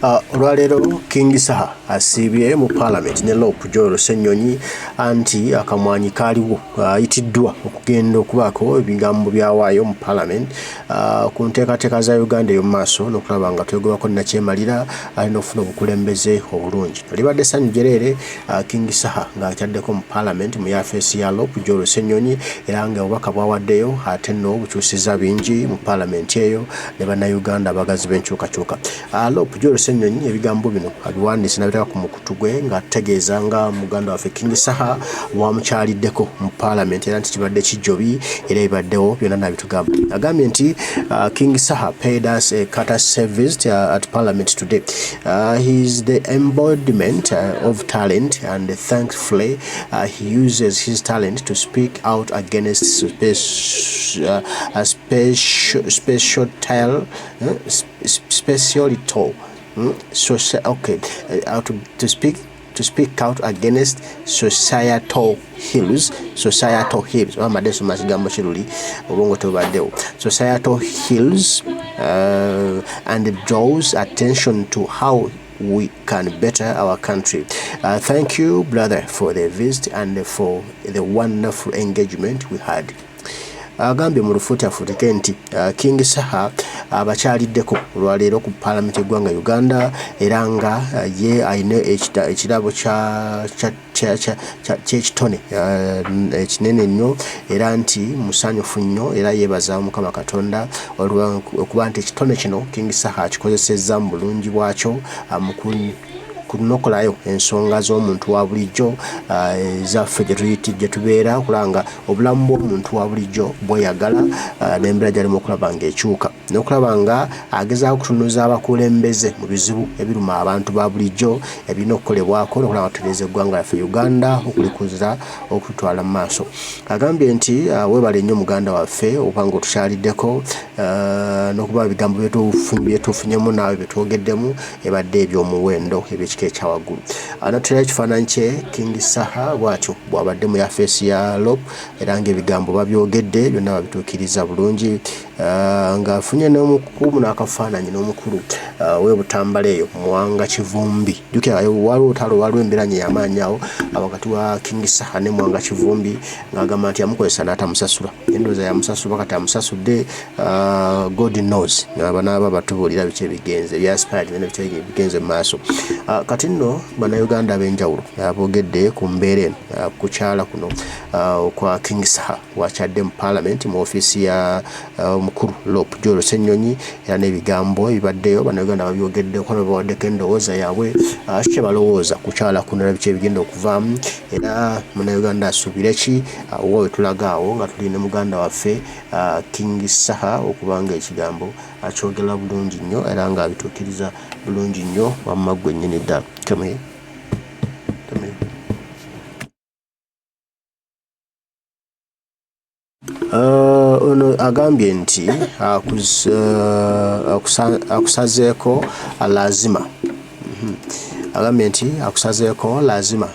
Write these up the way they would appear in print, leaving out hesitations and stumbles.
Olwaleero King Saha asiibye mu Parliament ne Lop Joel Ssenyonyi anti akamwanyi kaaliwo ayitiddwa okugenda okubaako ebigambo byawaayo mu Parliament ku nteekateeka za Uganda ey'omu maaso n'okulaba nga twegobako nnakyemalira alina okufuna obukulembeze obulungi. Libadde ssanyu jjereere King Saha ng'akyaddeko mu Parliament mu yafeesi ya Lop Joel Ssenyonyi era nga obubaka bwawaddeyo ate nno bukyusizza bingi mu Parliament eyo ne Bannayuganda abagazi b'enkyukakyuka. Lop Joel Ssenyonyi ebigambo bino abiwandiise n'abiteeka ku mukutu gwe ng'ategeeza nga muganda waffe King Saha bw'amukyaliddeko mu Parliament era nti kibadde kijjobi era ebibaddewo byonna n'abitugamba. Agambye nti King Saha paid us a courtesy visit at Parliament today. He is the embodiment of talent and thankfully he uses his talent to speak out against special tile, specialito, social, okay, to speak out against societal ills, societal ills. Oba mbadde nsoma kigambo kiruli, obwongo tebubaddewo. Societal ills and draws attention to how we can better our country. Thank you, brother, for the visit and for the wonderful engagement we had. Agambye mu lufuutiafuutike nti King Saha abakyaliddeko olwaleero ku Paalamenti y'eggwanga Uganda era nga ye alina ekirabo ky'ekitone ekinene nnyo era nti musanyufu nnyo era yeebaza Mukama Katonda okuba nti ekitone kino King Saha akikozesezza mu bulungi bwakyo mu kunokolayo ensonga z'omuntu wa bulijjo ezaffe gye tubeera okulaba nga obulamu bw'omuntu wa bulijjo bweyagala n'embeera gy'alimu okulaba ng'ekyuka n'okulaba nga agezaako okutunuza abakulembeze mu bizibu ebiruma abantu ba bulijjo ebirina okukolebwako n'okulaba nga tutereeza eggwanga lyaffe Uganda okulikuza okututwala mu maaso. Agambye nti weebale nnyo muganda waffe okuba nga otukyaliddeko n'okuba ebigambo byetufunyemu naawe byetwogeddemu ebadde ebyomuwendo ebyekika ekyawaggulu. Anatera ekifaananyi kye King Saha bw'atyo bw'abadde mu yafeesi ya Lop era ng'ebigambo babyogedde byonna babituukiriza bulungi ng'afunye n'omukumu n'akafaananyi n'omukulu w'e Butambala eyo, Muwanga Kivumbi. Jjukira waliwo olutalo, waliwo emberanyi ey'amaanyi awo wakati wa King Saha ne Muwanga Kivumbi ng'agamba nti yamukozesa n'atamusasula. Endowooza yamusasula, kati amusasudde, God knows, banaaba batubuulira biki ebigenze ebyaspired byonna biki ebigenze mu maaso. Kati nno Bannayuganda ab'enjawulo aboogedde ku mbeera eno kukyala kuno okwa King Saha wakyadde mu Parliament mu ofiisi ya omukulu Lop Joel Ssenyonyi era n'ebigambo ebibaddeyo Bannayuganda babyogeddeko ne babawaddeko endowooza yaabwe ki kye balowooza kukyala kuno era biki ebigenda okuvaamu era Munnayuganda asuubire ki wa we tulaga awo nga tuli ne muganda waffe King Saha okuba nga ekigambo akyogera bulungi nnyo era ng'abituukiriza bulungi nnyo wamma ggwe nnyini ddala. Come here. Come here. Ono agambye nti akusazeeko lazima. Agambye nti akusazeeko lazima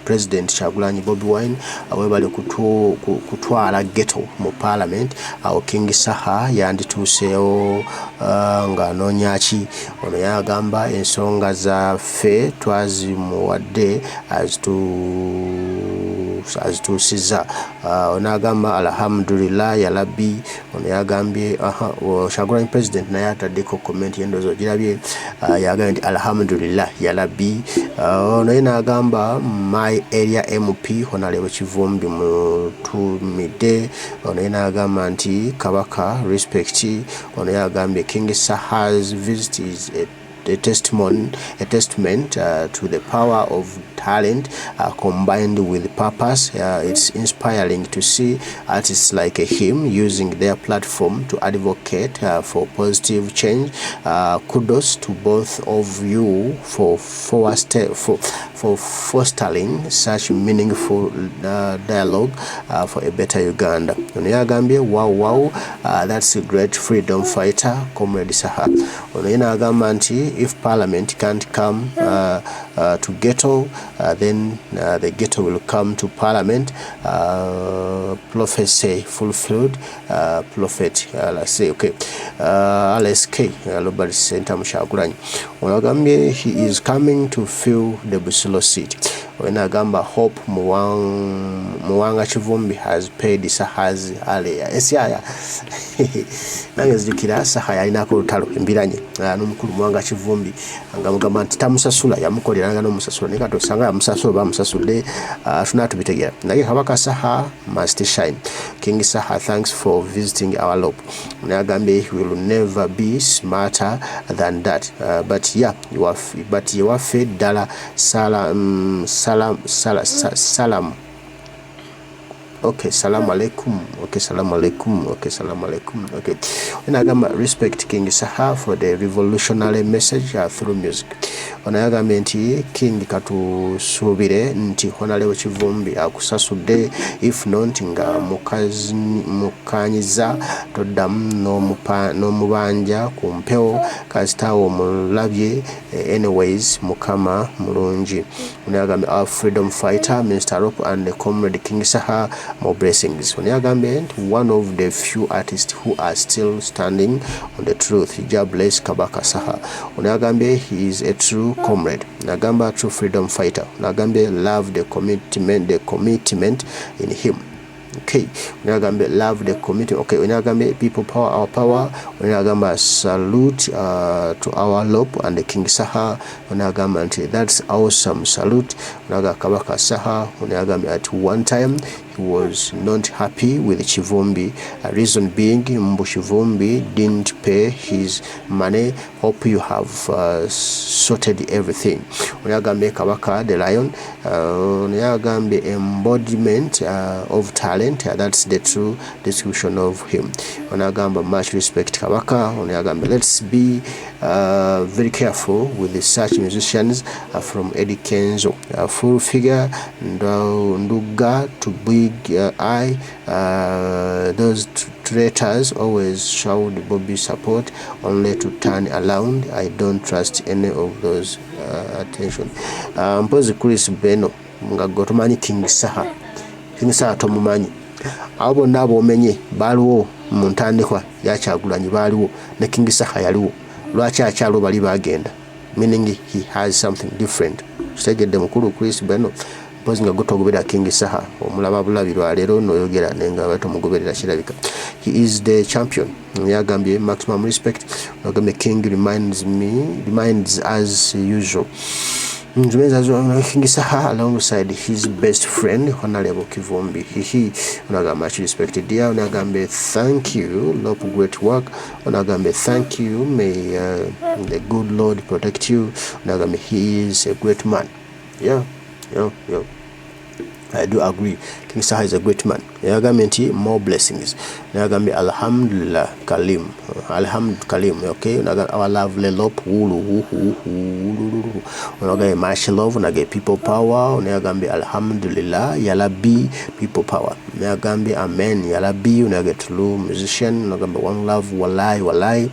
President Kyagulanyi Bobi Wine webale kutwala ghetto mu Parliament. Awo King Saha yandituuseewo ng'anoonya ki? Ono yagamba ensonga zaffe twazimuwadde azituusizza. Ono agamba alhamdulillah yalabbi. Ono yagambye Kyagulanyi President naye ataddeko comment yendowooza ogirabye, yagambye nti alhamdulillah yalabbi. Ono ye n'agamba my area MP Honorable Kivumbi mutumidde. Ono ye n'agamba nti Kabaka respect. Ono yagambye King Saha's visit is a testimony, a testament to the power of talent combined with purpose. It's inspiring to see artists like him using their platform to advocate for positive change. Kudos to both of you for for fostering such meaningful dialogue for a better Uganda. Ono yagambye, Wow, that's a great freedom fighter, Comrade Saha." Ono ye n'agamba nti, "If parliament can't come to ghetto, then the ghetto will come to parliament. Prophecy fulfilled, prophet, let's say, okay, LSK, Robert Ssentamu Kyagulanyi." Ono agambye, "He is coming to fill the Busiro seat." Ono agamba, "Hope Muwanga Kivumbi has paid Saha's area." Esiaya nange nzijukira Saha yalinako olutalo embiranye n'omukulu Muwanga Kivumbi nga mugamba nti tamusasula, yamukoleranga n'omusasula, naye kati osanga yamusasula, bamusasudde, tunaa tubitegeera. Naye Kabaka Saha must shine. "King Saha, thanks for visiting our LOP." Naye agambye, "He will never be smarter than that, but yeah, but yewaffe ddala. Salam, sala, salam. Okay, salamu alaikum. Okay, salamu alaikum. Okay, salamu alaikum. Okay." Ono agamba, "Respect King Saha for the revolutionary message through music." Ono yagambye nti, "King, katusuubire nti Honorable Kivumbi akusasudde. If not, nga mukanyiza toddamu n'omubanja ku mpewo, kasitaawo omulabye. Anyways, Mukama mulungi." Ono yagambye, "Our freedom fighter Mr LOP and Comrade King Saha, more blessings." Ono yagambye nti, "One of the few artists who are still standing on the truth. Jah bless Kabaka Saha." Ono yagambye, "He is a true comrade." Nagamba, "True freedom fighter." Nagambye, "Love the commitment in him." Okay, ono yagambye, "Love the commitment." Okay, ono yagambye, "People power, our power." Ono yagamba, "Salute to our LOP and the King Saha." Ono yagamba nti, "That's awesome, salute." Ono yagamba, "Kabaka Saha." Ono yagambye, "At one time he was not happy with Kivumbi, reason being mbu Kivumbi didn't pay his money. Hope you have sorted everything." Ono yagambye, "Kabaka the lion." Ono yagambye, "Embodiment of talent, that's the true description of him." Ono yagamba, "Much respect, Kabaka." Ono yagambye, "Let's be very careful with the such musicians, from Eddie Kenzo, Full Figure, Nduga to Big Eye. Those traitors always showed Bobby support only to turn around. I don't trust any of those." Attention, mpozi Chris Beno, nga gwe tomanyi King Saha. King Saha tomumanyi. Abo bonna abomenye baaliwo mu ntandikwa yakyagulanyi, baaliwo ne King Saha yaliwo. Lwaki akyaliwo, bali bagenda? Meaning he has something different. Kitegedde, mukulu Chris Beno? Mpozi nga gwe togoberera King Saha, omulaba bulabi lwaleero noyogera, naye nga tomugoberera. Kirabika he is the champion. Yagambye, "Maximum respect." Agambye, "King reminds me, reminds as usual." King Saha alongside his best friend Honorable Kivumbi. Hihi. Onagamba, "Much respect, dear." Onagambe, "Thank you, LOP, great work." Onagambe, "Thank you, may the good Lord protect you." Onagambe, "He is a great man." Yeah. I do agree. King Saha is a great man. Yagambye nti, "More blessings." Yagambye, "Alhamdulillah Kalim. Alhamdulillah Kalim." Okay. "Our lovely LOP wulu hu hu hu." Onagambye, "Much love." Onagambye, "People power." Onagambye, "Alhamdulillah yalabi, people power." Yagambye, "Amen yalabi." Onagambye, "True musician." Onagambye, "One love, walai walai."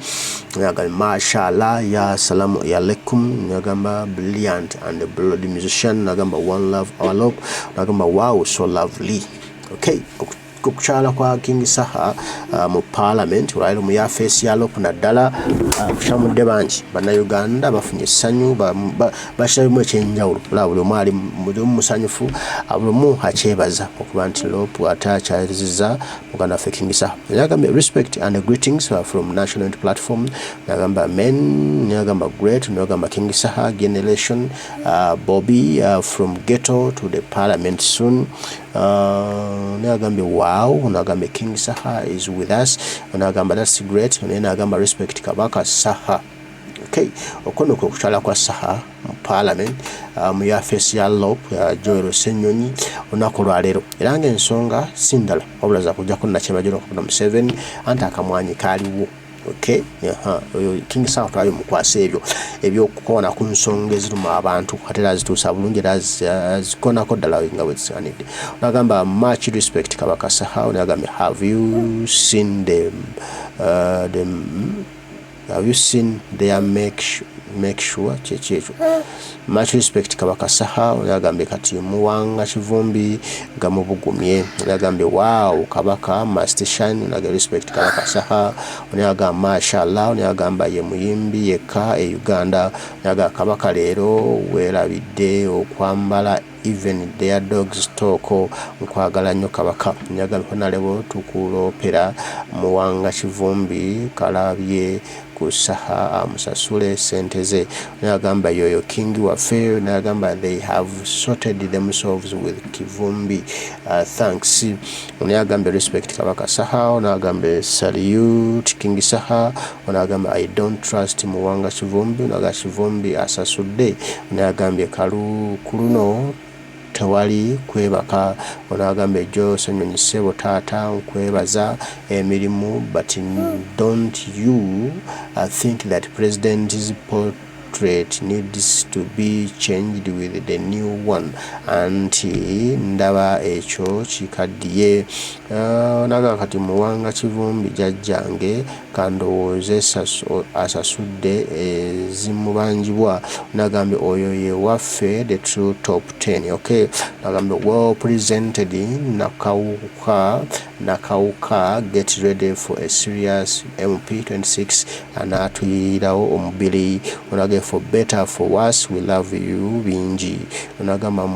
Onagambye, "Mashallah ya salamu ya alaikum." Onagamba, "Brilliant and bloody musician." Onagamba, "One love, our love." Onagamba, "Wow, so lovely." Okay, okukyala kwa King Saha mu parliament olwaliro mu yafeesi ya LOP naddala kukyamudde bangi. Bannayuganda bafunye essanyu, bakirabimu ekyenjawulo. Olaba buli omu ali, buli omu musanyufu, buli omu akyebaza okuba nti LOP ate akyazizza muganda waffe King Saha. Yagambye, "Respect and greetings from National Unity Platform." Nagamba, "Men." Nagamba, "Great." Nagamba, "King Saha generation, Bobby, from ghetto to the parliament soon." Nagambye, "Wow." Nagambye, "King Saha is with us." Nagamba, "That's great." Naye nagamba, "Respect Kabaka Saha." Okay, okwo kwe kukyala kwa Saha mu parliament, mu yafeesi ya LOP, Joel Ssenyonyi, olunaku olwaleero. Era ng'ensonga si ndala wabula za kujjako nakyemajiro Kaguta Museveni, anti akamwanyi kaaliwo. Okay, oyo King Saha twali mukwasa ebyo ebyokukoona ku nsonga eziruma abantu, ate era azituusa bulungi, era azikonako ddala nga bwe zisaanidde. Nagamba, "Much respect, Kabaka Saha." Onagambye, "Have you seen them, have you seen their make sure?" Kyeki ekyo? "Much respect, Kabaka Saha." Oyagambye, "Kati Muwanga Kivumbi gamubugumye." Oyagambye, "Wow, Kabaka must shine." Onagambye, "Respect, Kabaka Saha." Onayagamba, "Mashallah." Onayagamba, "Ye muyimbi yekka e Uganda." Onayagamba, "Kabaka leero weerabidde okwambala, even their dogs talk. Nkwagala nnyo, Kabaka." Onayagambye, "Honorable, tukuloopera Muwanga Kivumbi kalabye ku Saha, amusasule sente ze." Nagamba, "Yoyo king waffe." Nagamba, "They have sorted themselves with Kivumbi, thanks." Onayagambye, "Respect, Kabaka Saha." Onagambye, "Salute, King Saha." Onagambye, "I don't trust Muwanga Kivumbi." Onaga, "Kivumbi asasudde." Onayagambye, "Kalu kuluno tewali kwebaka." Onagambye, "Jo Senyonyi, ssebo taata, nkwebaza emirimu, but don't you think that president's portrait needs to be changed with the new one? Anti ndaba ekyo kikaddiye." Naga, "Kati Muwanga Kivumbi jjajjange kandowooze asasudde ezimubanjibwa." Nagambye, "Oyo ye waffe, the true top 10." Okay, nagambye, "Well presented, Nakawuka. Nakawuka, get ready for a serious MP26 anaatuyirawo omubiri." Onagambye, "For better, for worse, we love you bingi." Onagamba,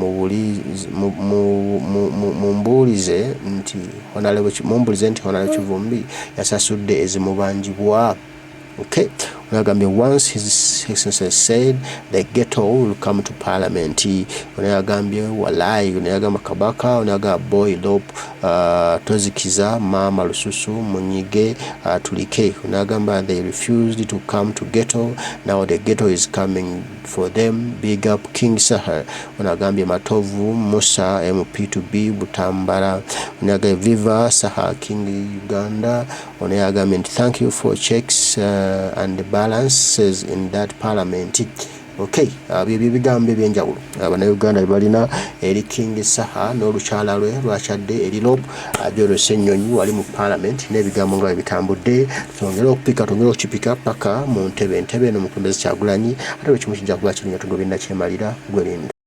"Mumbulize nti Honorable Kivumbi yasasudde ezimubanjibwa." Okay, onagambye, "Once His Excellency said the ghetto will come to parliament." Onayagambye, "Walai." Onayagamba, "Kabaka." Onayagamba, "Boy lop, tozikiza maama lususu munyige tulike." Onayagamba, "They refused to come to ghetto, now the ghetto is coming for them. Big up, King Saha." Onagambye, "Matovu Musa, MP to be Butambala." Onayagambye, "Viva Saha King Uganda." Onayagambye nti, "Thank you for checks and balances in that parliament." Okay, byebyo ebigambo ebyenjawulo Abannayuganda bye balina eri King Saha n'olukyala lwe lwakyadde eri LOP Joel Ssenyonyi wali mu parliament, n'ebigambo nga bwe bitambudde. Twongere okupika, twongere okukipika paka mu ntebe, entebe eno omukulembeze Kyagulanyi, ate bwe kimu kijja kuba kiri nga tugobye nakyemalira gwerinda.